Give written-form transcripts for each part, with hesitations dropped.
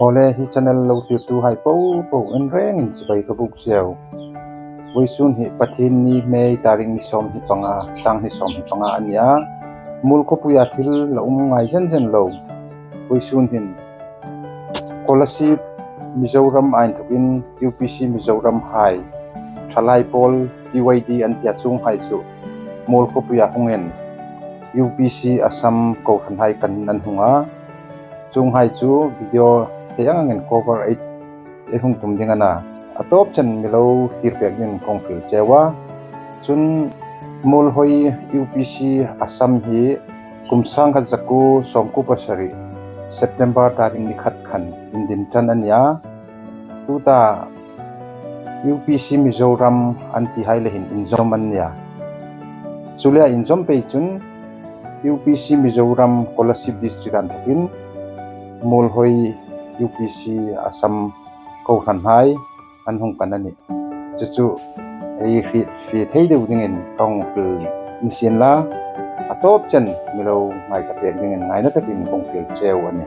Awle hi channel lo tirtu hai po po en reng in chibai ka buk zeu. Vawisun hi Pathian ni May tarik ni 25, sang ni 25 a ni a. Mul khawpuia thil la um ngai zen zen lo. Vawisun hin Kolasib Mizoram ain thawkin UPC Mizoram hai thalai pawl PYD an tia chung hai chu Mul khawpuia hungin UPC Assam Kohhran hai kan an hung a. Chung hai chu video thei ang angin cover ei ei hung tum ding a na. A tawp chen milo tir pek ding kawng fil cheu a. Chun Mualhawi UPC Assam hi kum sangkhat zaku sawmku pasarih September tarin ni khat khan indin tan a ni a. Tuta UPC Mizoram an ti hai lehin inzawm an nia. Chuleh a inzawm pei chun UPC Mizoram Kolasib District an thawkin Mualhawi UPC Assam Kohhran hnai an hung pan a ni. Chu chu ei hrih fi thei deuh dingin ka hung pil ni sin la, a tawp chen milo ngaithla pek dingin ngaina takin ka hung fil cheu a ni.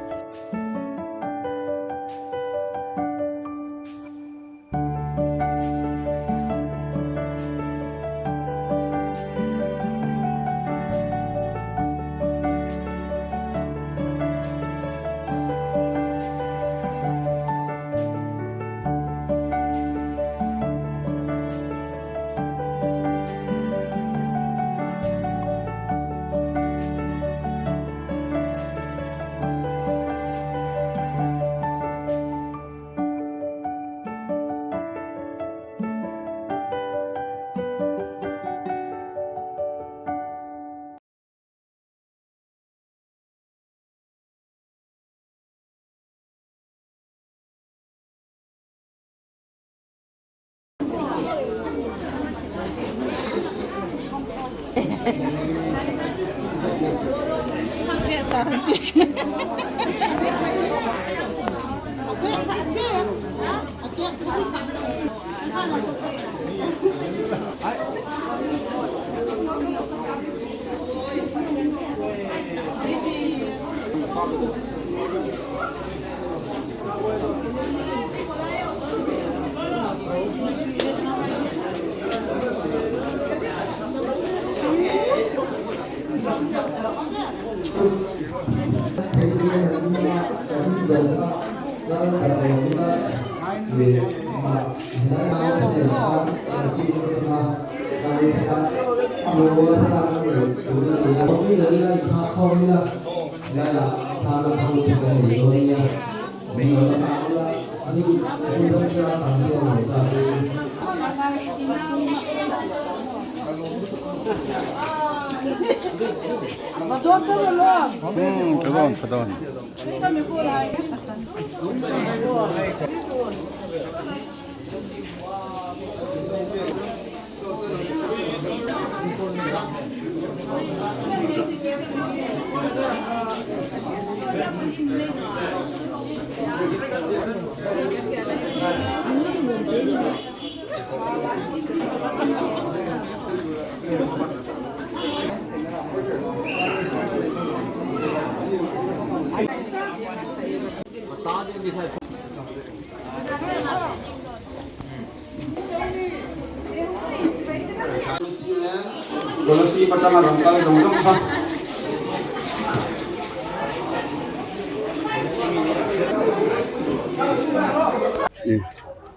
Kolasib atanga rawn kal zawng zawng kha.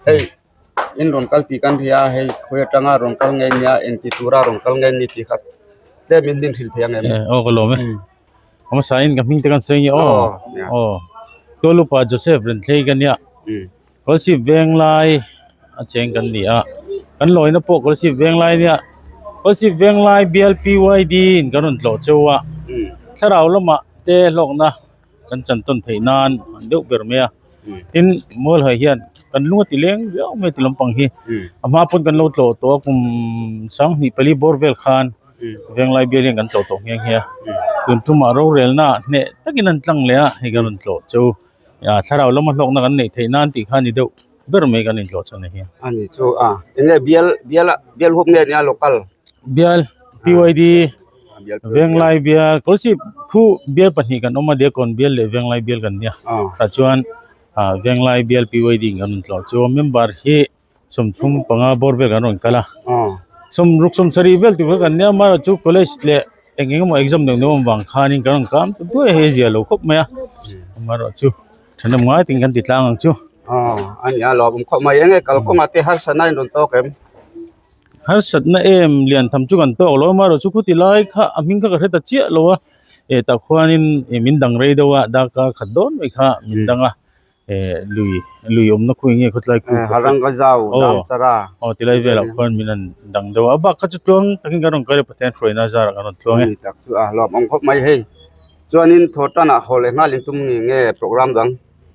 Hei in rawn kal tih kan hria a hei khawi atanga rawn kal nge nia engti tura rawn kal nge ni tih kha tlem in min hrilh thei ang em? Aw ka lawm e. Hmasa in ka hming te kan sawi nge aw aw Tualupa Joseph Renthlei ka nia Kawlsip Venglai a cheng kan ni a kan lawina pawh Kawlsip Venglai nia Kawlsip Venglai bial PYD in kan rawn tlawh cheu a thlarau lamah te hlawkna kan chan tawn theih nan an deuh ber mai a tin Mualhai hian kan lung a ti leng viau mai ti lampang hi a hma pawn kan lo tlawh tawh a kum 24 bawr vel khan. Venglai bial hian kan tlawh tawh nghe nghe a tun tumah rorelna ah hneh takin an tlang leh a hei kan rawn tlawh chu ah thlarau lama hlawkna kan neih theih nan tih kha a ni deuh ber mai kan intlawh chuan a hi. A ni chu a enge bial bial bial hup nge nia local bial PYD Venglai bial Kolasib khu bial pahnih kan awm a Diakkawn bial leh Venglai bial kan nia tah chuan. Ah Venglai bial PYD in kan rawn tlawh chu a member hi 35 bawr vel kan rawn kal a. Sawmruk sawmsarih vel tur kha kan nia amaherawh chu college leh eng eng emaw exam deuh deuh awm vang khanin kan rawn kam ta duai a hei a zia lo khawp mai a amaherawh chu thahnem ngai takin kan ti tlang ang chu. Aw a ni a lawm khawp mai eng e kalkawngah te harsatna in rawn tawk em? Harsatna em lian tham chu kan tawk lo amaherawh chu khuti lai kha a hming kha ka hre ta chiah lo a eh tah khuanin min dang rei deuh a darkar khat dawn mai kha min dang a. eh lui lui awmna khu eng nge khawtlai khu Harang ka zau dam chara aw tilai velah khuan min an dang deuh a bak kha chu tluang takin kan rawn kal e Pathian hruaina zarah kan rawn tluang e tak chu a hlawm awm khawp mai hei chuanin thaw tanah haw leh nghal in tum ni nge program dang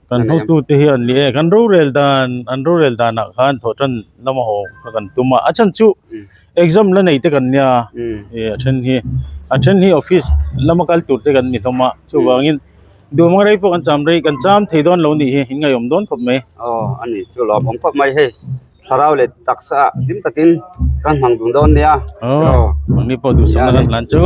kan hotu te hi an ni e kan rorel dan an rorel danah khan thaw tan lama haw kha kan tum a a chhan chu exam la nei te kan nia eh a then hi a then hi office lama kal tur te kan ni hlawm a chuvangin Duhmang rei pawh kan cham rei kan cham thei dawn lo nih hi in ngaihawm dawn khawp mai. Aw a ni chu lawmawm khawp mai hei thlarau leh taksa ah hlim takin kan hmang dun dawn nia. Aw mahni pawh duhsakna kan hlan chu.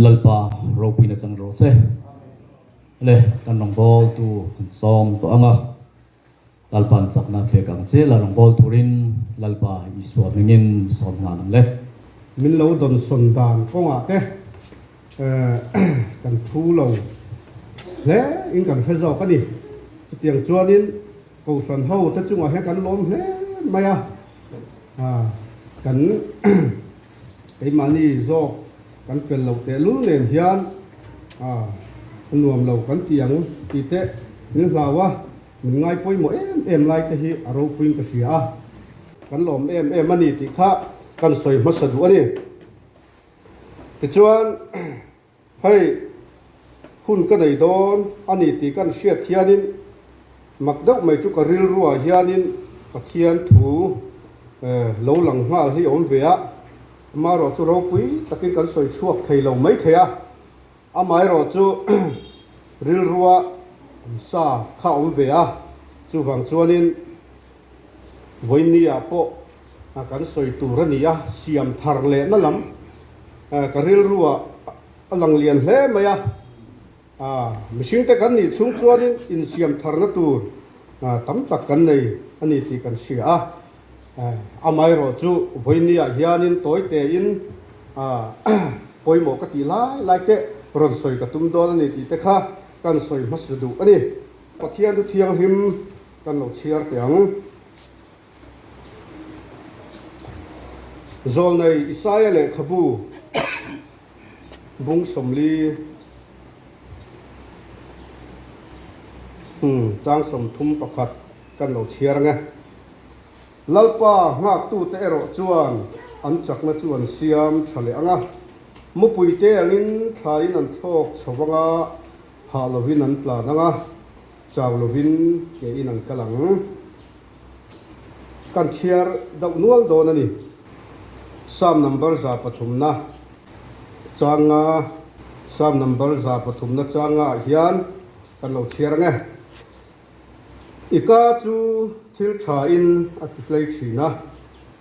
Lalpa ropuina chang rawh se. Le kan rawngbawltu kan sawm tawh ang a, Lalpa'n chakna pek ang che la rawngbâwl turin Lalpa Isua hmingin sawm nghal ang le. Min lo dawnsawn dan kawngah te kan thu lo hle in kan hre zawk a ni. Chutiang chuanin Kohhran ho te chungah hian kan lawm hle mai a, kan keimahni zawk kan fel lo tehlul nen hian a nuam lo kan ti ang tih te min hlau a. Min ngai pawimawh em em lai te hi a ropuiin ka hria a, kan lawm em em a ni tih kha kan sawi hmasa duh a ni. Tichuan hei hun ka nei dawn a ni tih kan hriat hianin mak deuh mai chu ka rilruah hianin Pathian thu lo lang nghal hi a awm ve a, amaherawh chu ropui takin kan sawi chhuak thei lo mai thei a. Amaherawh chu rilrua sa kha a awm ve a, chuvang chuanin vawiinniah pawh kan sawi tur a ni a, siam thar lehna lam ka rilruah a lang lian hle mai a, mihringte kan nih chhung chuanin insiam tharna tur tam tak kan nei a ni tih kan hria a, amaherawh chu vawiinniah hianin tawi tein Pawimawh ka tih lai lai te rawn sawi ka tum dawn a ni tih te kha kan sawi hmasa duh a ni. Pathian thu thianghlim kan lo chhiar teh ang. Zawlnei Isaia lehkhabu bung 40 chang 31 kan lo chhiar ang e. Lalpa nghaktute erawh chuan an chakna chu an siam tha leh ang a, mupuite angin thlaiin an thlawk chho vang a, hah lovin an tlan ang a, chau lovin kein an kal ang. Kan chhiar dauh nual dawn a ni. Psalm number 103na changa Psalm number 103na changa ah hian kan lo chhiar ang e. I ka chu thil thain a ti tlei thin a,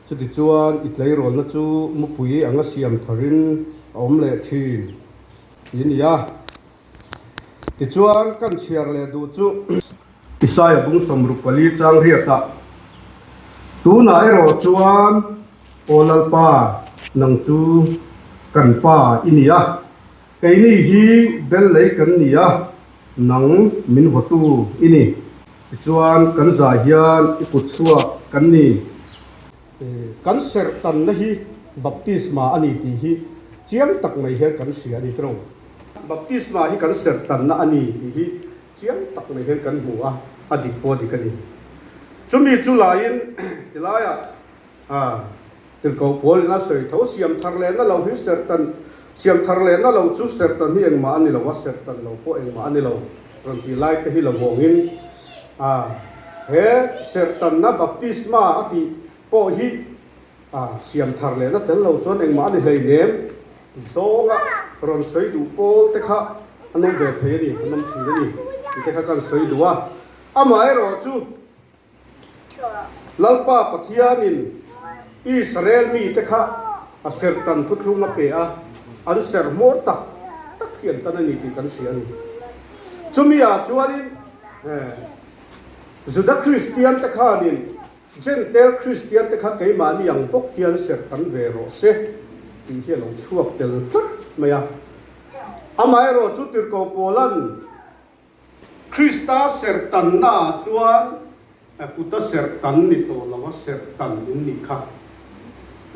chutichuan i tleirawlna chu mupui anga siam tharin a awm leh thin ti ni a. Tichuan kan chhiar leh duh chu Isaia bung 64 chang riatah, Tunah erawh chuan Aw Lalpa, nang chu kan Pa i ni a, Keini hi bel lei kan ni a, nang min vawtu i ni. Tichuan kan zai hian i kut chhuak kan ni. Kan serh tanna hi baptisma a ni tih hi chiang tak mai hian kan hria a ni tawng. Baptisma hi kan serh tanna a ni tih hi chiang tak mai hian kan hmu a, a dik pawh a dik a ni. Chumi chu laiin tilaiah Tirhkoh Paul in a sawi tho, Siam thar lehna lo hi serhtan, siam thar lehna lo chu serhtan hi engmah a ni lo a, serhtan lo pawh engmah a ni lo rawn tih lai te hi lo vawngin a he serhtanna baptisma a tih pawh hi a siam thar lehna tel lo chuan engmah a ni hleinem zawnga rawn sawi duh pawl te kha an awm ve thei a ni, an awm thin a ni tih te kha kan sawi duh a, amaherawhchu Lalpa Pathianin Israel mite kha a serhtan thuthlung a pe a, an serh hmawr tak tak hi an tan a ni tih kan hria a ni. Chumi ah chuanin Juda Kristian te khanin Jentail Kristian te kha keimahni ang bawk hian serhtan ve rawh se tih hi a lo chhuak tel tlat mai a. Amaherawhchu Tirhkoh Paula'n Krista serhtanna ah chuan kuta serhtan ni tawh lo a serhtan in nih kha.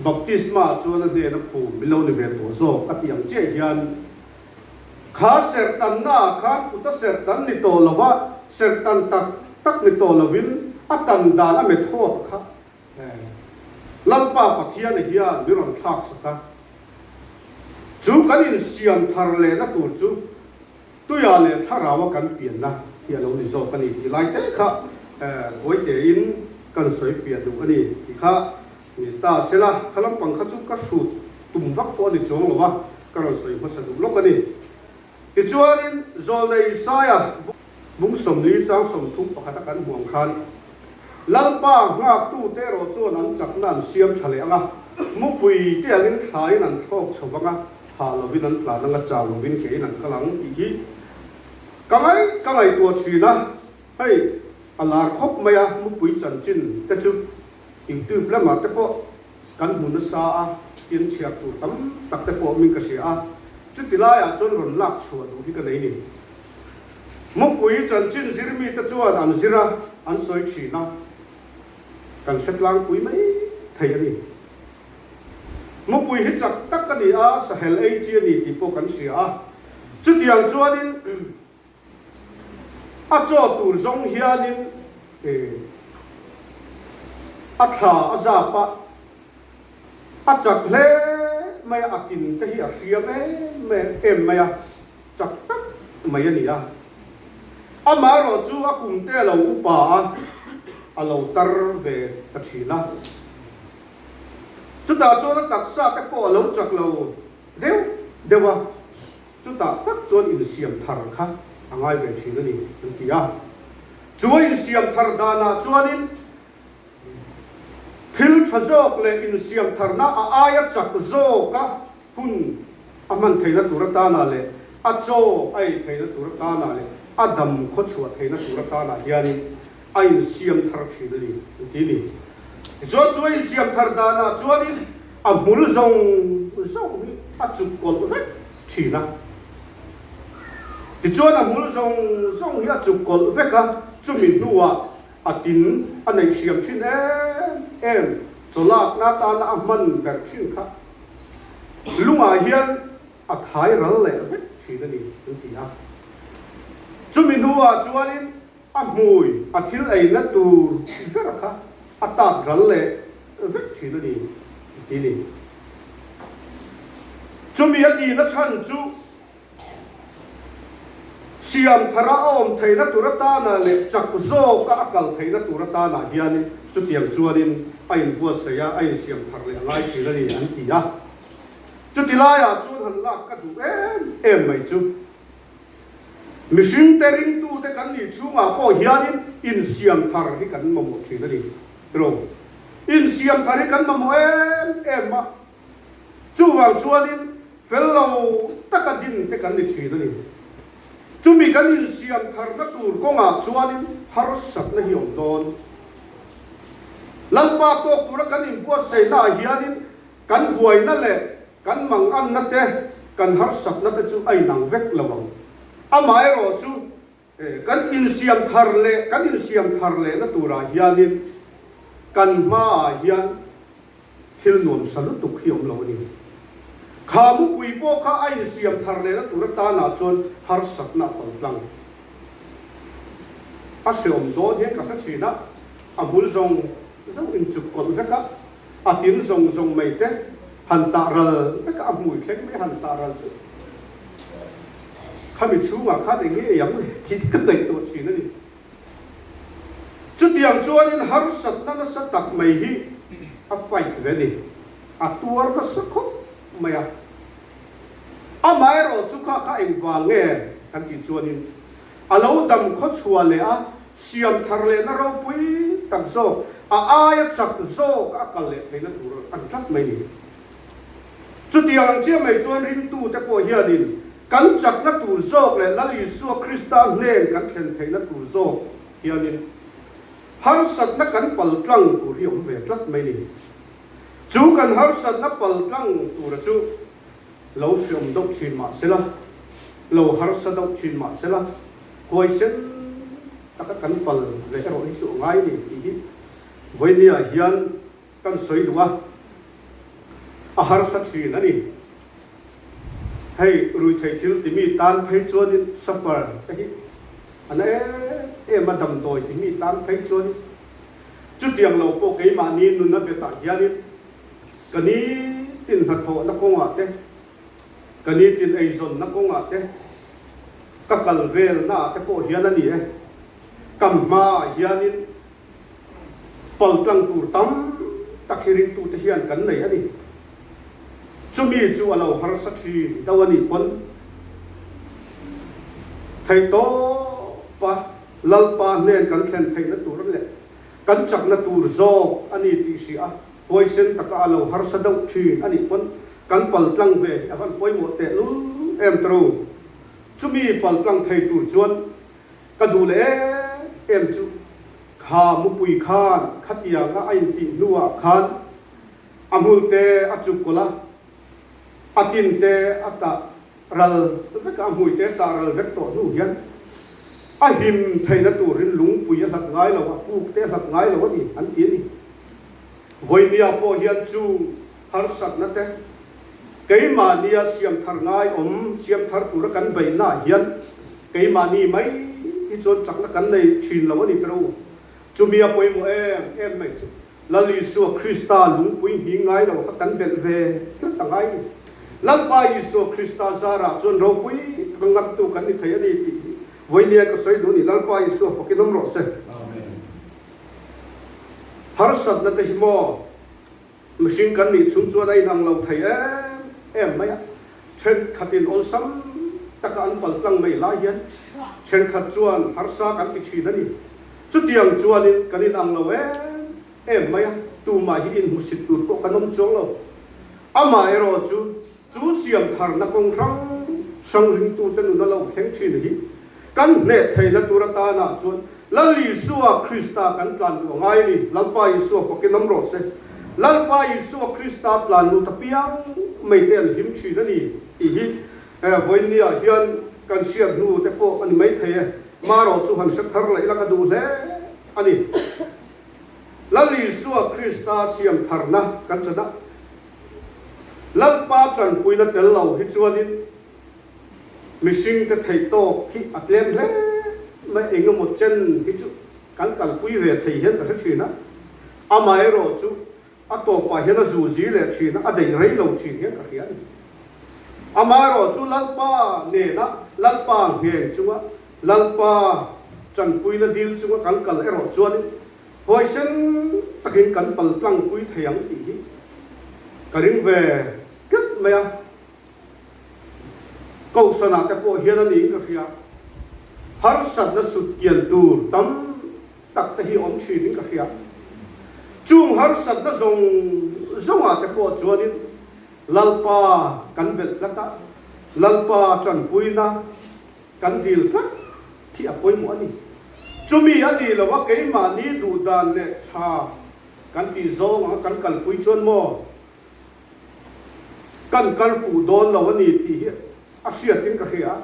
Baptisma ah chuan a hnena phum min lo ni ve tawh zawk a tih ang chiah hian kha serhtanna ah khan kuta serhtan ni tawh lo a serhtan tak tak ni tawh lo in a tan dan a method kha Lalpa Pathiana hian min rawn thlak sak a. Chu kan insiam thar lehna tur chu Tuia leh Thlaraua kan pianna hi a lo ni zawk a ni tih lai te kha Bawitein kan sawi fiah duh a ni tih kha ni ta sela, kha lampang kha chu ka hrut tum vak pawh a ni chuang lo a, ka rawn sawi hmasa duh lawk a ni. Tichuanin Zawlnei Isaia bung 40 chang 31 a kan hmuh ang khan, Lalpa nghaktute erawh chuan an chakna an siam tha leh ang a, mupui te angin thlaiin an thlawk chho vang a. Hah lovin an tlan anga chau lovin keiin an kal ang tih hi ka ngai ka ngaihtuah thin a, hei a lar khawp mai a, mupui chanchin te chu YouTube lamah te pawh kan hmu nasa a, tin chhiar tur tam tak te pawh awmin ka hria a, chuti laiah chuan rawn lak chhuah duh hi ka nei ni. Mupui chanchin zirmi te chuan an zir a, an sawi thin a, kan hre tlangpui mai thei a ni. Mupui hi chak tak a ni a, sahel ei chi a ni tih pawh kan hria a. Chutiang chuanin a chaw tur zawng hianin a thla a zap a, a chak hle mai a, a tin te hi a hriam em em mai a, chak tak mai a ni a. Amaherawh chu a kum te a lo upa a, a lo tar ve ta thin a. Chutah chuan a taksa te pawh a lo chak lo deuh deuh a, chutah tak chuan insiam thar kha a ngai ve thin a ni an ti a. Chu a insiam thar danah chuanin thil tha zawk leh insiam tharna a aia chak zawka hun a hman theihna tur atana leh a chaw a ei theihna tur atana leh a dam khawchhuah theihna tur atana hianin a insiam thar thin a ni an ti ni. Tichuan chu a insiam thar danah chuanin a hmul zawng zawng hi a chuk kawlh vek thin a. Tichuan a hmul zawng zawng hi a chuk kawlh vek a, chumi hnuah a tin a neih hriam thin em em chawlakna atana a hman ber thin kha lungah hian a thai ral leh vek thin a ni an ti a. Chumi hnuah chuanin a hmui a thil eina tur ber kha a tat ral leh vek thin a ni an ti ni. Chumi a tihna chhan chu Siam thara a awm theihna tur atana leh chak zawka a kal theihna tur atana hian chutiang chuanin a inbuatsaih a, a insiam thar leh a ngai thin a ni an ti a. Chuti laiah chuan han lak ka duh em em mai chu mihringte ringtute kan nih chhungah pawh hianin insiam thar hi kan mamawh thin a ni. Ro, insiam thar hi kan mamawh em em a. Chuvang chuanin fel lo taka din te kan ni thin a ni. Chumi kan insiam tharna tur kawngah chuanin harsatna hi awm dawn. Lalpa tawk tura kan inbuatsaihnaah hianin kan buaina leh kan manganna te, kan harsatna te chu a inang vek lo ang. Amaherawhchu, Kan insiam thar leh kan insiam thar lehna turah hianin kan hmaah hian thil nuamsa lutuk hi awm lo a ni. Kha mupui pawh kha a insiam thar lehna tur atanah chuan harsatna a paltlang. A hreawm dawn hian ka hre thin a, a hmul zawng zawng inchuk kawlh vek a, A tin zawng zawng mai te han tah ral vek a, a hmui thleng mai han tah ral chu khami chhungah khan eng nge ei ang le tih te ka ngaihtuah thin a ni. Chutiang chuanin harsatna nasa tak mai hi a fight ve a ni, a tuar nasa khawp mai a. Amaherawh chu kha kha engvang nge kan tih chuanin A lo dam khawchhuah leh a siam thar lehna ropui tak zawk, a aia chak zawk a kal leh theihna tur a ni tlat mai ni. Chutiang ang chiah mai chuan ringtute pawh hianin kan chakna tur zawk leh Lal Isua Krista hnen kan thlen theihna tur zawk hianin harsatna kan paltlang tur hi a awm ve tlat mai ni. Chu kan harsatna paltlang tura chu Lo hreawm deuh thin mah sela, lo harsa deuh thin mah sela, huaisen taka kan pal leh erawh hi chu a ngai ni tih hi vawinia hian kan sawi duh a, a harsa thin a ni. Hei ruithei thil timi tan phei chuanin suffer te hi a na em em a, damdawi timi tan phei chuanin chutiang lo pawh keimahni nuna betah hianin Ka nitin hnathawhna kawngah te, ka nitin eizawnna kawngah te, ka kal velnaah te pawh hian a ni e. Ka hmaah hianin paltlang tur tam tak hi ringtute hian kan nei a ni. Chumi chu a lo harsa thin deuh a nih pawn theihtawpa Lalpa hnen kan thlen theihna tur leh kan chakna tur zawk a ni tih hria. Huaisen taka a lo harsa deuh thin a nih pawn Kan paltlang ve hi a van pawimawh teh lul em tawh u. Chumi paltlang thei tur chuan ka duh leh em em chu kha mupui khan khatianga a intih hnuah khan a hmul te a chuk kawlh a, a tin te a tah ral vek a, a hmui te a tah ral vek tawh hnu hian a him theihna turin lungpui a hlat ngai lo a, puk te a hlat ngai lo a ni an ti a ni. Vawinia pawh hian chu harsatna te keimahnia siam thar ngai awm siam thar tura kan beihnaah hian keimahni mai hi chuan chakna kan nei thin lo a ni tawh. Chumi a pawimawh em em mai chu Lal Isua Krista lungpui hming ngai lo kha kan belh ve tlat a ngai ni. Lalpa Isua Krista zarah chuan ropui taka ngattu kan ni thei a ni tih hi vawinia ka sawi duh a ni. Lalpa Isua fakin awm rawh se. Harsatna te hi maw mihring kan nih chhung chuan a inang lo thei em em mai a, thenkhatin awlsam taka an paltlang mai lai hian thenkhat chuan harsa kan ti thin a ni. Chutiang chuanin kan inang lo em em mai a, tumah hi inhmusit tur pawh kan awm chuang lo. Amaherawhchu, chu siamtharna kawng hrang hrang ringtute nun a lo thleng thin hi kan hneh theihna tur atana chuan Lal Isua Krista kan tlan duh a ngai a ni. Lalpa Isua fakin awm rawh se. Lalpa Isua Krista tlan lut apiang mai te an him thin a ni tih hi vawiinniah hian kan hriat hnu te pawh a ni maithei e. Marawh chu han hre thar leh ila ka duh hle a ni. Lal Isua Krista siam tharna kan chan a, Lalpa tanpuina tel lo hi chuanin mihringte theih tawk hi a tlem hle mai, eng emaw chen hi chu kan kalpui ve thei hian ka hre thin a, amaherawh chu a tawpah hian a zuzi leh thin a, a daih rei lo thin hian ka hria a ni. Amaherawh chu Lalpa nena Lalpa ngheng chunga Lalpa tanpuina dil chunga kan kal erawh chuanin Huaisen takin kan pal tlangpui thei ang tih hi ka ring ve tlat mai a, Kohhranah te pawh hian a niin ka hria. Harsatna sut kian tur tam tak te hi awm thinin ka hria. Chung harsatna zawng zawngah te pawh chuanin Lalpa kan belh tlat a, Lalpa tanpuina Kan dil tlat hi a pawimawh a ni. Chumi a nih loh a keimahni duh dan leh tha kan tih zawng anga kan kalpui chuan maw kan kal fuh dawn lo a ni tih hi a hriatin ka hria a.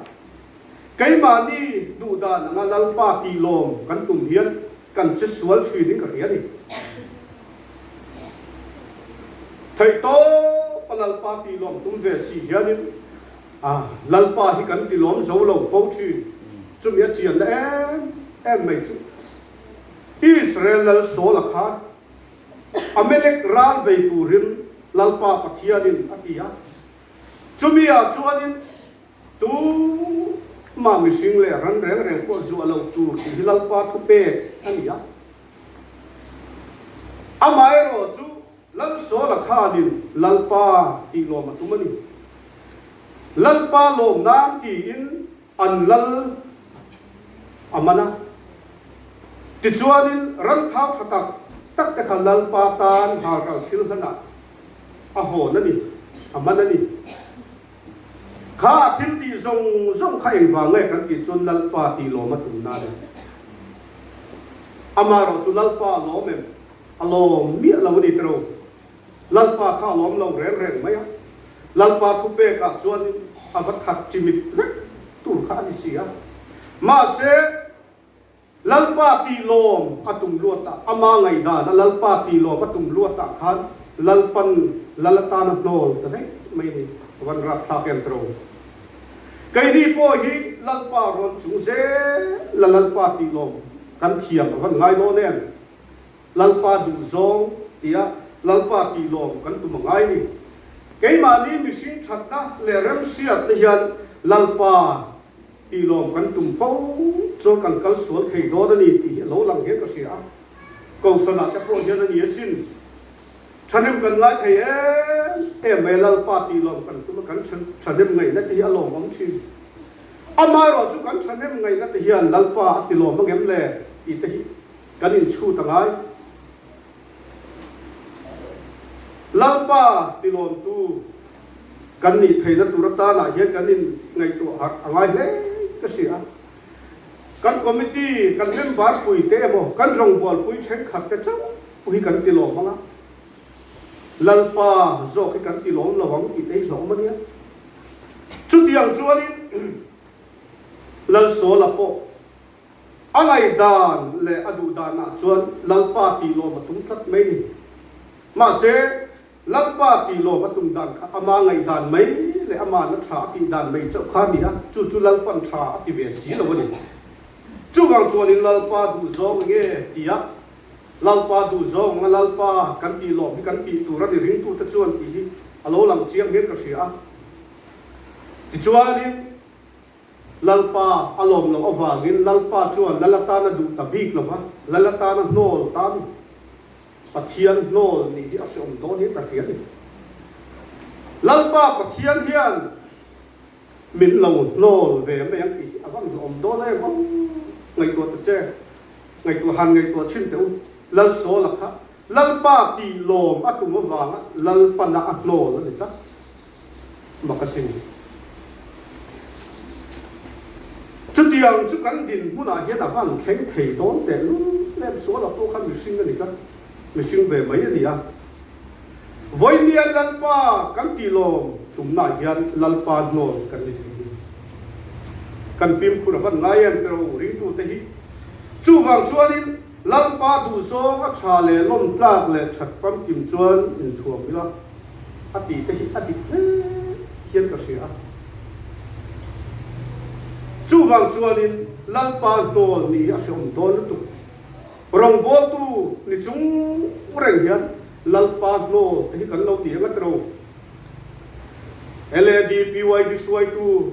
Keimahni duh dan anga Lalpa tih lawm kan tum hian kan che sual thinin ka hria a ni. Theihtawpa Lalpa tih lawm tum ve si hianin A, Lalpa hi kan ti lawm zo lo fo thin. Chumi a chianna em em mai chu Israel lal Saul a khan Amalek ral bei turin Lalpa Pathianin a ti a. Chumi ah chuanin tumah mihring leh ran reng reng pawh zuah lo tur tih hi Lalpa thupek a ni a. Amaherawh chu Lalsawla khanin Lalpa tih lawm a tum a ni. Lalpa lawm nan tiin an lal a man a. Tichuanin ran thau tha tak tak te kha Lalpa tan halral thil hlanah a hawn a ni, a man a ni. Kha a thil tih zawng zawng kha engvang nge kan tih chuan Lalpa tih lawm a tum nan a ni. Amaherawhchu Lalpa a lawm em? A lawm miah lo a ni tiro. Lalpa kha a lawm lo reng reng mai a. Lalpa thupek ah chuan a va that chimit vek tur kha a ni si a. Mahse, Lalpa tih lawm a tum luat ah, ama ngaihdan a Lalpa tih lawm a tum luat ah khan Lalpan Lal atan a hnawl ta daih mai a ni. A van rapthlak em tiro. Keini pawh hi Lalpa rawn chung zel la Lalpa tih lawm kan thiam a van ngai dawn em? Lalpa duh zawng tia Lalpa tih lawm kan tum a ngai ni. Keimahni mihring thatna leh remhriatna hian Lalpa tih lawm kan tum fo chuan kan kal sual thei dawn a ni tih hi a lo lang hian ka hria a. Kohhranah te pawh hian a ni asin. Thahnem kan ngai thei em em mai a, Lalpa tih lawm kan tum a, kan thahnem ngaihna te hi a lawmawm thin. Amaherawh chu kan thahnem ngaihna te hian Lalpa a ti lawm angem le tih te hi Kan inchhut a ngai. Lalpa tilawmtu. kan nih theihna tur atanah hian kan in ngaihtuah harh a ngai hle ka hria. Kan committee, kan member pui te emaw, kan rawngbawlpui thenkhat te chauh hi kan ti lawm ang a, Lalpa zawk hi kan ti lawm lo ang tih te hi hlawm a nia. Chutiang chuanin Lalsawla pawh a ngaihdan leh a duhdanah chuan Lalpa tih lawm a tum tlat mai ni. Mahse, Lalpa tih lawm a tum dan kha ama ngaihdan mai leh amahna tha a tih dan mai chauh kha a ni a, chu chu Lalpan tha a ti ve si lo a ni. Chuvang chuanin Lalpa duhzawng enge tia Lalpa duhzawng anga Lalpa kan tih lawm hi kan tih tur a ni ringtute chuan tih hi a lo lang chiang hian ka hria a. Tichuanin Lalpa a lawm loh avangin Lalpa chuan Lal atana duh ta bik lo va, Lal atana hnawl ta a ni. Pathian hnawl nih hi a hreawm dawn hian ka hria a ni. Lalpa Pathian hian min lo hnawl ve mai ang tih hi a va hlawm dawn em aw. Ngaihtuah ta che, ngaihtuah han ngaihtuah chhin teh u. Lalsawla kha Lalpa tih lawm a tum avanga Lalpana a hnawl a ni tlat. Makasin. Chutiang chu kan dinhmunah hian a van thleng thei dawn teh lul em sual a pawh kha mihring a ni tlat, mihring ve mai a ni a. Vawinia Lalpa kan tih lawm tumnaah hian Lalpa hnawl kan ni thei ni. Kan fimkhur a van ngai em pero ringtute hi. Chuvang chuanin Lalpa duhzawng a tha leh lawmtlak leh that famkim chuan inthuam ila. A tih te hi a dik hle hian ka hria a. Chuvang chuanin Lalpa hnawl ni hi a hreawm dawn lutuk. Rawngbawltu ni chung reng hian Lalpa hnawl te hi kan lo ti ang a tiro. LAD PYD hruaitu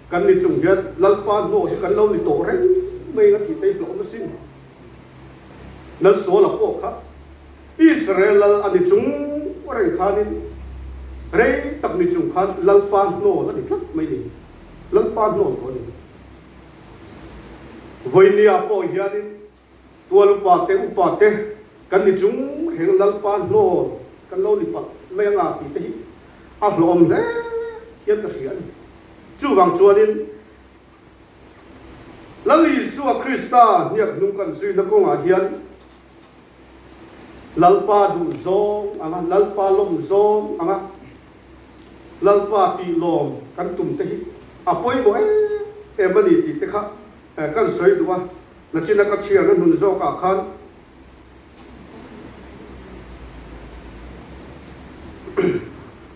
kan ni chung hian Lalpa hnawl hi kan lo ni tawh reng mai ang a tih te hi hlawhawm asin. Lalsawla pawh kha Israel lal a ni chung reng khanin rei tak ni chung khan Lalpa hnawl a ni tlat mai ni. Lalpa hnawl tawh a ni. Vawinia pawh hianin tual upa te upa te kan ni chung reng Lalpa hnawl kan lo ni palh mai anga tih te hi a hlawhawm hle hian ka hria a ni. Chuvang chuanin Lal Isua Krista hniak hnung kan zuina kawngah hian Lalpa duh zawng anga, Lalpa lawm zawng anga, Lalpa tih lawm kan tum te hi a pawimawh em em a ni tih te kha kan sawi duh a. Nachina ka chhiarna hnun zawkah khan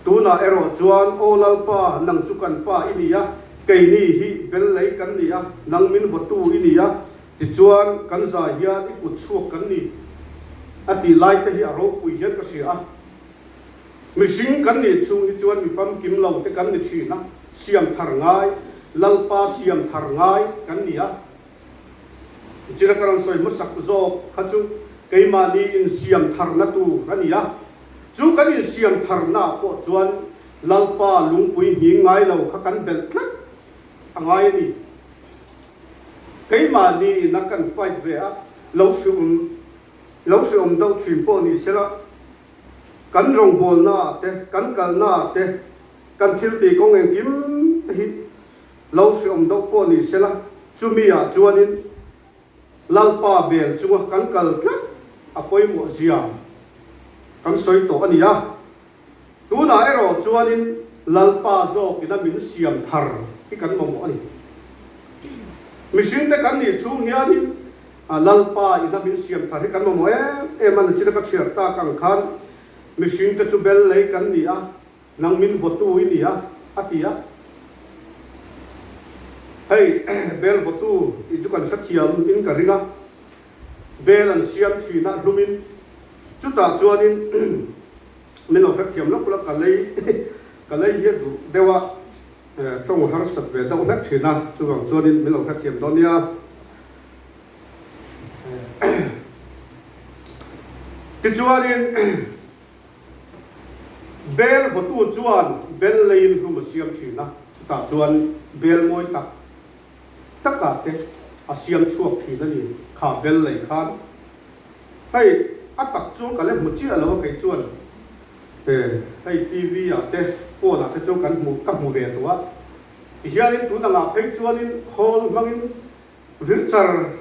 tunah erawh chuan, Aw Lalpa, nang chu kan Pa i ni a, keini hi bel lei kan ni a, nang min vawtu i ni a, Tichuan, kan zai hian i kut chhuak kan ni a tih lai te hi a ropui hian ka hria a. Mihring kan nih chhung hi chuan mi famkim lo te kan ni thin a, siam thar ngai, Lalpa siam thar ngai kan ni a. China ka rawn sawi hmasak zawk kha chu keimahni insiam tharna tur a ni a. Chu kan insiam tharnaah pawh chuan Lalpa lungpui nghing ngai lo kha kan belh tlat a ngai a ni. Keimahni ina kan fight ve a, lo hriawm lo hriawm deuh thin pawh ni sela, kan rawngbawlna ah te, kan kalna ah te, kan thil tih kawng engkim te hi lo hriawm deuh pawh ni sela, chumi ah chuanin Lalpa bel chunga kan kal tlat a pawimawh zia kan sawi tawh a ni a. Tunah erawh chuanin Lalpa zawkina min siam thar hi kan mamawh a ni. Mihringte kan nih chhung hianin Lalpa ina min siam thar hi kan mamawh em em a, nachina ka chhiar tak ang khan mihringte chu bel lei kan ni a, nang min vawtu i ni a, a ti a. Hei bel vawtu tih chu kan hrethiam in ka ring a, bel an siam thin a hlumin chutah chuanin Min lo hrethiam lawk lawk, ka lei ka lei hi a duh deuh a, tawng harsat ve deuh hlek thin a, chuvang chuanin min lo hrethiam dawn nia. Tichuanin bel vawtu chuan bel leiin hlum a siam thin a, chutah chuan bel mawi tak takah te a siam chhuak thin a ni, kha bel lei khan. Hei a tak chu ka la hmu chiah lo a kei chuan hei TV ah te. Phone ah te chu kan hmu ka hmu ve tawh a, tihianin tun angah phei chuanin khawl hmangin vir char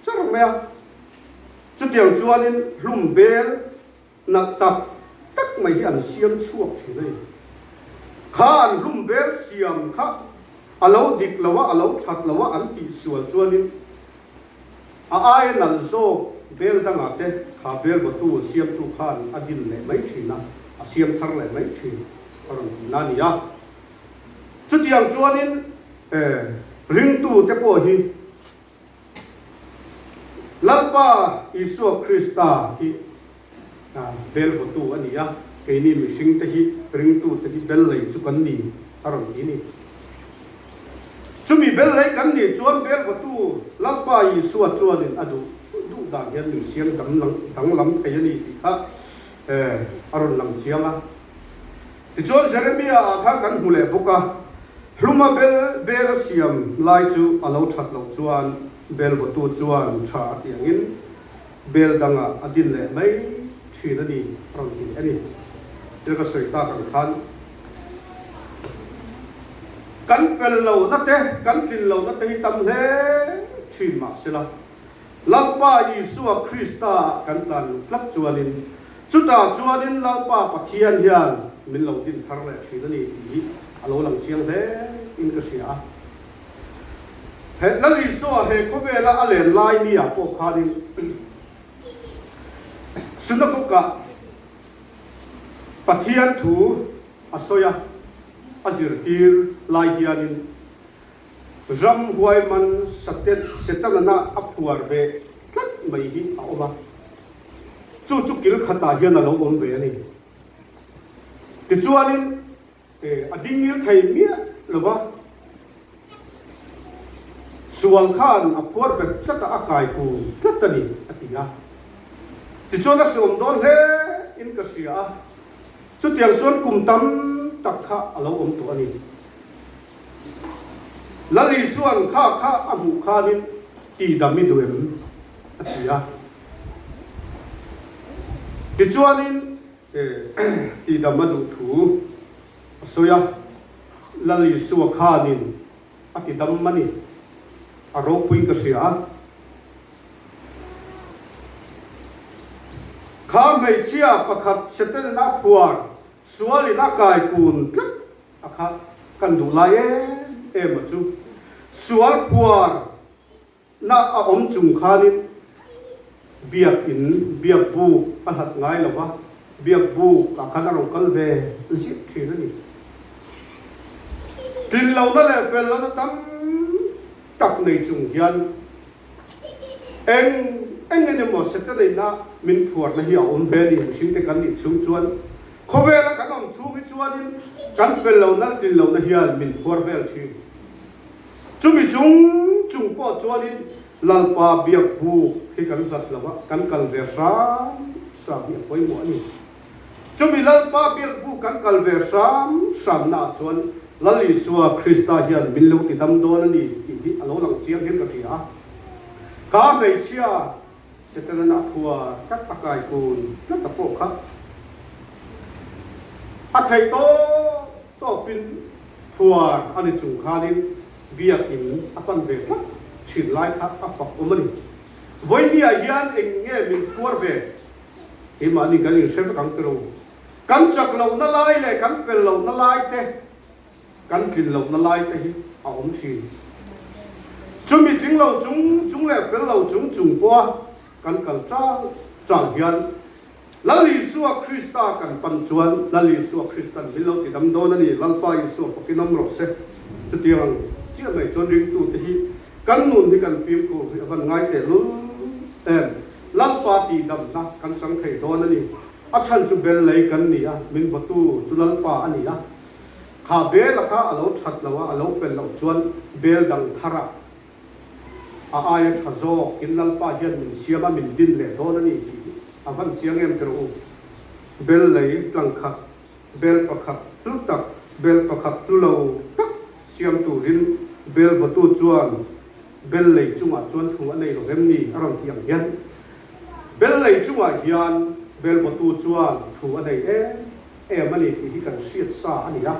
char mai a, chutiang chuanin hlum bel nalh tak tak mai hi an siam chhuak thin a ni. Kha an hlum bel siam kha a lo dik lo a, a lo that lo a an tihsual chuanin A aia nalh zawk bel dangah te kha bel bawtu siamtu khan a din leh mai thin a, a siam thar leh mai thin a rawn tih na a ni a. Chutiang chuanin ringtu te pawh hi Lalpa Isua Krista hi bel bawtu a ni a, keini mihring te hi ringtu te hi bel lei chu kan ni a rawn ti a ni. Chumi bel lei kan nih chuan belvatu Lalpa Isua chuanin a duh duh dan hian min siam danglam thei a ni tih kha a rawn lang chiang a. Tichuan Jeremia ah khan kan hmu leh bawk a, hluma bel bel a siam lai chu a lo that loh chuan belvatu chuan tha a ti angin bel dangah a din leh mai thin a ni a rawn ti leh a ni. Thil ka sawi tak ang khan. Kan fel lohna te, kan tlin lohna te hi tam hle thin mah sela, Lalpa Isua Krista kan tlan luh tlat chuanin, chutah chuanin Lalpa Pathian hian min lo din thar leh thin a ni tih hi a lo lang chiang hle in ka hria a. He Lal Isua he khawvela a len lai mi ah pawh khanin Synagogue-ah Pathian thu a sawi a, a zirtir lai hianin ramhuai man Setana a phuar ve tlat mai hi a awm a, chu chu kil khatah hian a lo awm ve a ni. Tichuanin A ding ngil thei miah lo va, sual khan a phuar bet tlat a, a kai kun tlat a ni, a ti a. Tichuan a hreawm dawn hle in ka hria a, chutiang chuan kum tam tak kha a lo awm tawh a ni. Lal Isua'n kha kha a hmuh khanin tihdam i duh em? a ti a. Tichuanin Tihdam a duh thu a sawi a, Lal Isua khanin a ti dam a ni, a ropui ka hria a. Kha hmeichhia pakhat Setanin a phuar sualin a kai kun tlat a kha kan duh lai em em a chu sual phuar Na a awm chung khanin biak in biak buk a hlat ngai lo va, biak buk ah khan a rawn kal ve ziah thin a ni. Tlin lohna leh fel lohna tam tak nei chung hian eng eng engemaw Setaneina min phuarna hi a awm ve a ni. Mihringte kan nih chhung chuan khawvela kan awm chhung hi chuanin kan fel lohna leh tlin lohna hian min phuar vel thin. Chumi chung chung pawh chuanin Lalpa biak buk hi kan hlat lo a, kan kal ve hram hram hi a pawimawh a ni. Chumi Lalpa biak buk kan kal ve hram hramnaah chuan Lal Isua Krista hian min lo ti dam dawn a ni tih hi a lo lang chiang hian ka hria a. Ka hmeichhia Setana a phuar tlat a kai kun tlat a pawh kha a theih tawp tawpin phuar a ni chung khanin biakin a pan ve tlat thin lai kha a fak awm a ni. Vawinia hian eng nge min phuar ve? Keimahni kan inhre vek ang tiro. Kan chak lohna lai leh kan fel lohna lai te Kan tlin lohna lai te hi a awm thin. Chumi tling lo chung chung leh fel lo chung chung pawha kan kal chal chal hian Lal Isua Krista kan pan chuan Lal Isua Kristan min lo ti dam dawn a ni, Lalpa Isua fakin awm rawh se. Chutiang ang chiah mai chuan ringtute hi kan nun hi kan fimkhur hi a van ngai teh lul em. Lalpa tihdamna kan chang thei dawn a ni. A chhan chu bel lei kan ni a, min vawtu chu Lalpa a ni a. Kha bel a kha a lo that lo a, a lo fel loh chuan bel dang thar ah a aia tha zawk in Lalpa hian min siam a, min din leh dawn a ni tih hi a van chiang em tirh u. Bel lei tlang khat, bel pakhat hlu tak, bel pakhat hlu lo tak siam turin bel vawtu chuan bel lei chungah chuan thu a nei lo vem ni a rawn tih ang hian bel lei chungah hian bel vawtu chuan thu a nei em. em a ni tih hi kan hriat sa a ni a.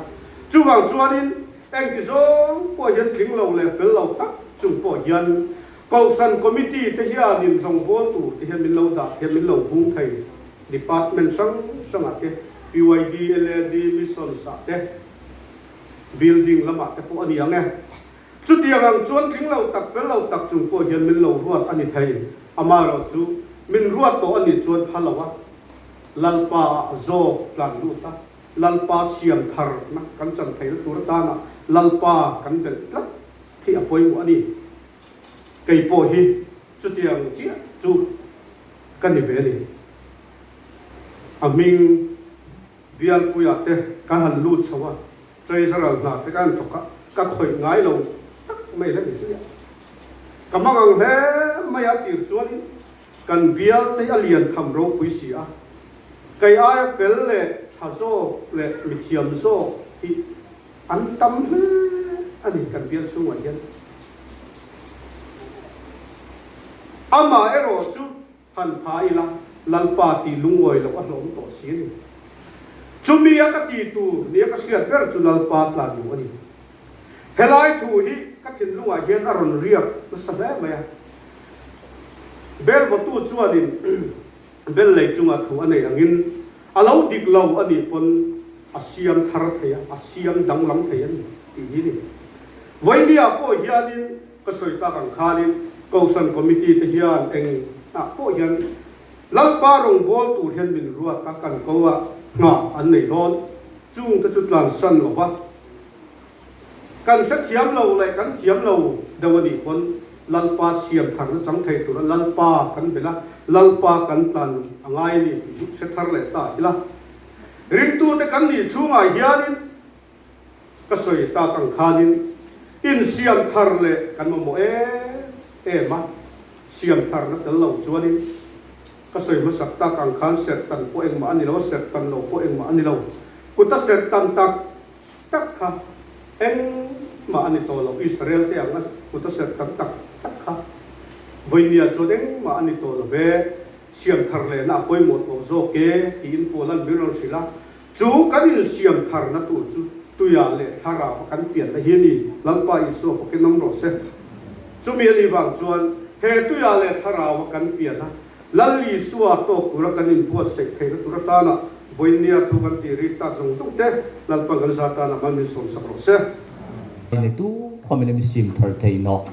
Chuvang chuanin engti zawng pawh hian tling lo leh fel lo tak chung pawh hian Kohhran Committee te hianin rawngbâwl tur te hian min lo dah hian min lo hung thei Department hrang hrangah te, PYD, LAD, Missions ah te, Building lamah te pawh a ni ang e. Chutiang ang chuan tling lo tak fel lo tak chung pawh hian min lo ruat a ni thei. Amaherawhchu, min ruat tawh a nih chuan pha lo a, Lalpa ah zawk tlan lut a, Lalpa siam tharna kan chan theihna tur atana Lalpa kan belh tlat khi a pawimawh a ni. Kei pawh hi chutiang chiah chu ka ni ve a ni. A hming bialpuiah te ka han lut chho a, Treasurer hna te ka han thawk a, ka khawih ngai lo tak mai la ni zui a. Ka hmang ang hle mai a tir chuanin kan bial te hi a lian tham ropui si a, kei aia fel leh tha zawk leh mithiam zawk hi an tam hle a ni kan bial chhungah hian. Amah erawh chu han pha ila Lalpa tih lungawi loh a hlawm tawh si a ni. Chumi a ka ti tur nia ka hriat ber chu Lalpa tlan duh a ni. Helai thu hi ka thinlungah hian a rawn riak nasa hle mai a. Bel vawtu chuanin bel lei chunga thu a nei angin a lo dik lo a nih pawn a siam thar thei a, a siam danglam thei a ni tih hi a ni. Vawinia pawh hianin ka sawi tak ang khanin Kohhran Committee te hian eng ah pawh hian Lalpa rawngbâwl tur hian min ruat a, kan ko a, nghah an nei dawn. Chung te chu tlansan lo va, kan hrethiam lo leh kan thiam lo deuh a nih pawn Lalpa siam tharna chang thei tura Lalpa kan belh a, Lalpa kan tlan a ngai a ni tih hi hre thar leh ta ila. Ringtute kan nih chhungah hianin ka sawi tak ang khanin insiam thar leh kan mamawh em em a, siam tharna tel lo chuanin ka sawi hmasak tak ang khan serhtan pawh engmah a ni lo a, serhtan lo pawh engmah a ni lo. Kuta serhtan tak tak kha engmah a ni tawh lo, Israel te anga kuta serhtan tak tak kha vawinia chuan engmah a ni tawh lo ve, siam thar lehna a pawimawh tawh zawk e tiin Paula'n min rawn hrilh a. Chu kan insiam tharna tur chu tuiah leh thlarau a kan pianna hi a ni, Lalpa Isua fakin awm rawh se. Chumi a nih vang chuan he tuiah leh thlarau a kan piana Lal Isua tawk tura kan inbuatsaih theihna tur atana vawinia thu kan tih rik tak zawng zawng te Lalpa kan za tana mal min sawmsak rawh se. Ni tu khawmin a mi sim thar thei nawh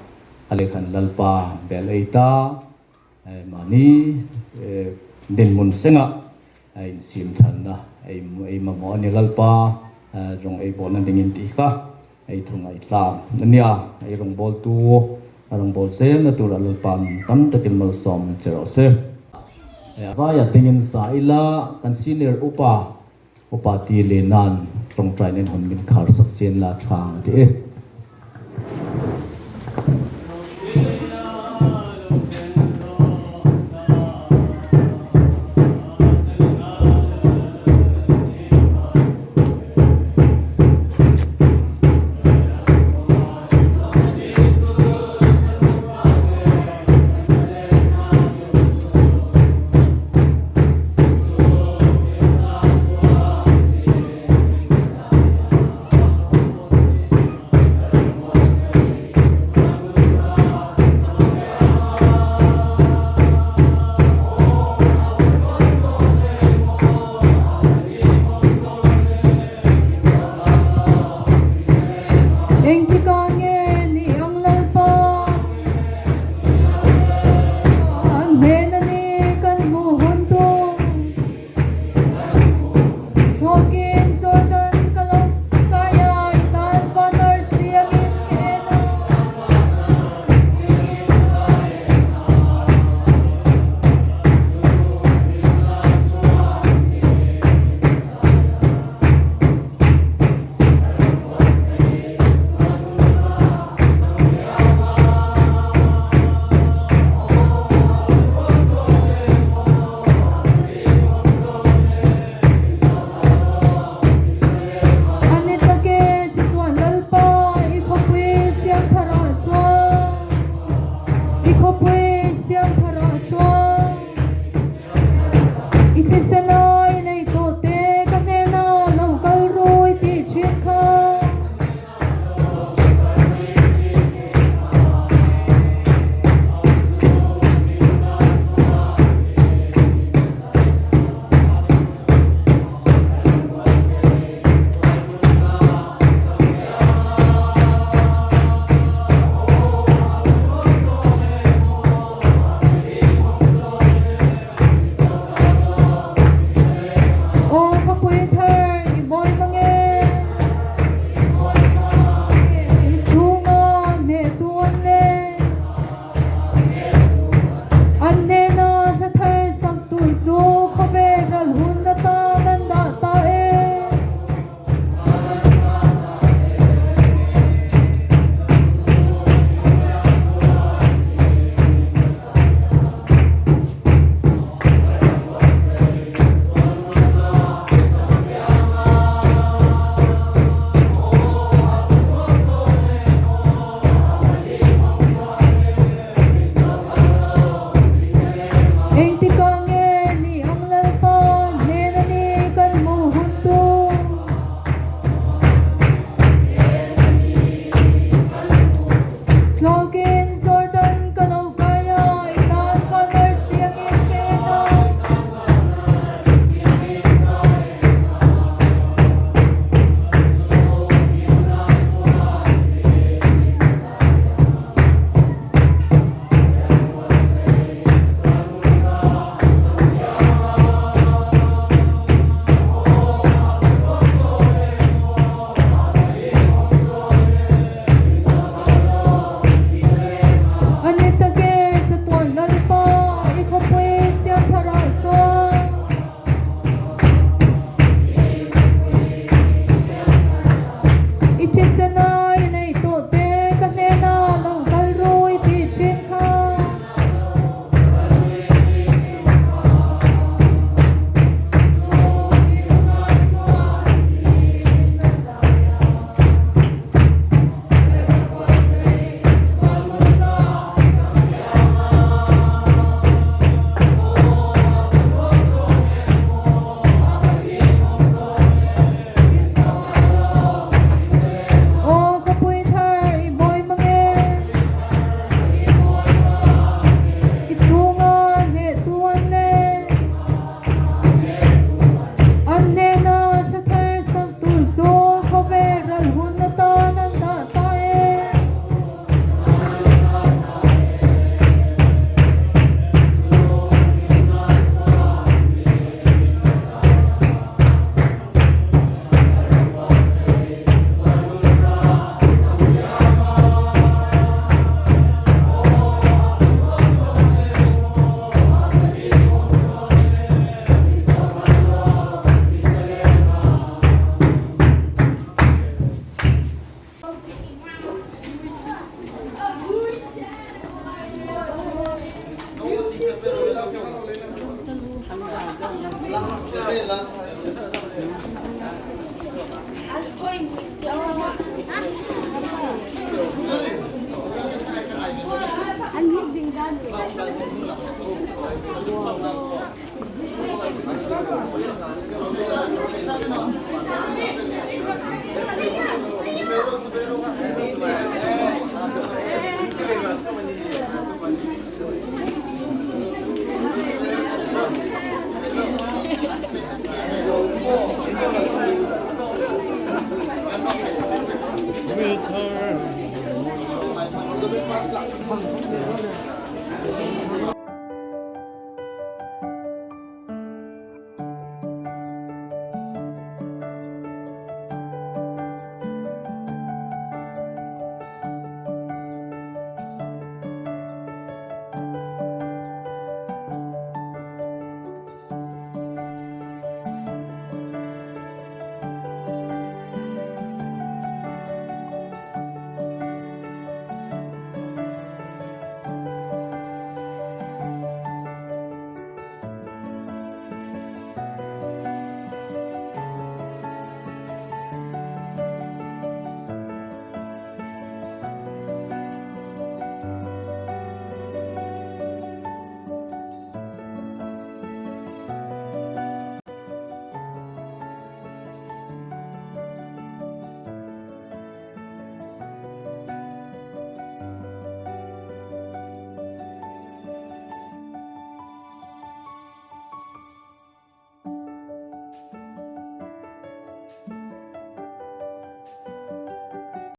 a lehkhan Lalpa bel ei ta mahni dinhmun sengah A insiam thanna ei mamawh a ni. Lalpa rawng ei bawlna dingin tih kha ei thu ngaihtlang a nia. Ei rawngbawltu a rawngbâwl zelna tura Lalpa'n tam takin malsawm che rawh se. Vaia dingin sa ila kan senior upa upa ti leh nan tawngtaina in hawn min khar sak chian la tha ang a ti e.